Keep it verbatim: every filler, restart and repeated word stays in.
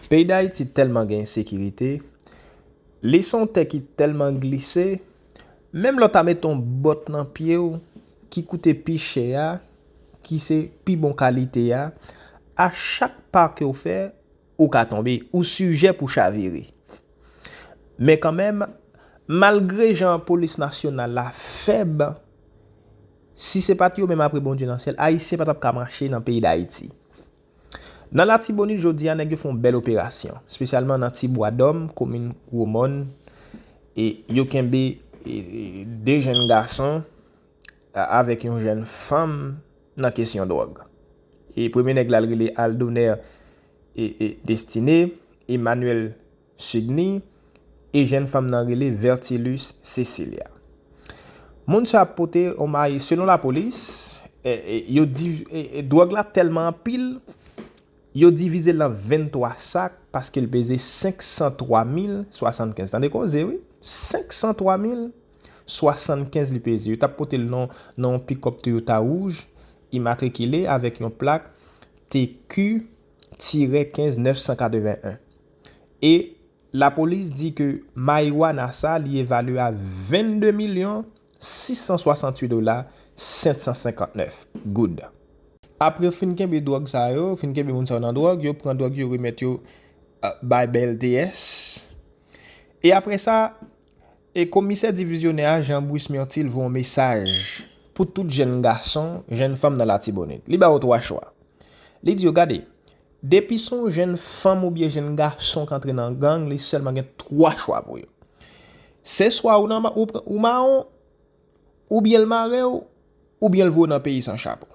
Peyi Dayiti tèlman gen ensekirite, li se yon tè ki tèlman glise, menm lè w ta mete yon bòt nan pye w ki koute pi chè a, ki se pi bon kalite a, a chak pa ke w fè, ou ka tonbe, ou sijè pou chavire. Men kanmenm, malgre jan polis nasyonal la fèb, si se pa t yo menm apre Bondye nan syèl, Ayisyen pa t ap ka mache nan peyi Dayiti. Nan Latibonit jodi a, nèg yo fè yon bèl operasyon, espesyalman nan Ti Bwa Dòm, komin Gwo Mòn, e yo kenbe e, e, de jèn gason a- avèk yon jèn fanm nan kesyon dwòg. E premye nèg la, l rele Aldoner e, e, Destiné, Emmanuel Sydney, e jèn fanm nan rele Vertilus Cecilia. Moun sa ap pote yon may, selon lapolis, e, e, yo di, e, e, dwòg la tèlman anpil, yo divize l nan venntwa sak paske l peze senk san twa mil swasannkenz. Tande koze, wi. Senk san twa mil swasannkenz li peze. Yo t ap pote l nan, nan yon pikòp Toyota wouj, imatrikile avèk yon plak T Q tirè kenz nèf san katreven en. E lapolis di ke mariwana sa li evalye a vennde milyon sis san swasanntuit dola sèt san senkantnèf goud. Apre yo fin kenbe dwòg sa yo, fin kenbe moun sa yo nan dwòg, yo pran dwòg yo, remèt yo, a, bay B L T S. E apre sa, e komisè divizyonè a, Jean Brice Myrtil, voye yon mesaj pou tout jèn gason, jèn fanm nan Latibonit. Li ba yo twa chwa. Li di yo, gade, depi se yon jèn fanm oubyen jèn gason k antre nan gang, li sèlman gen twa chwa pou yo. Se swa ou nan ma- ou, ou mawon, oubyen l mare w, oubyen l voye w nan peyi san chapo.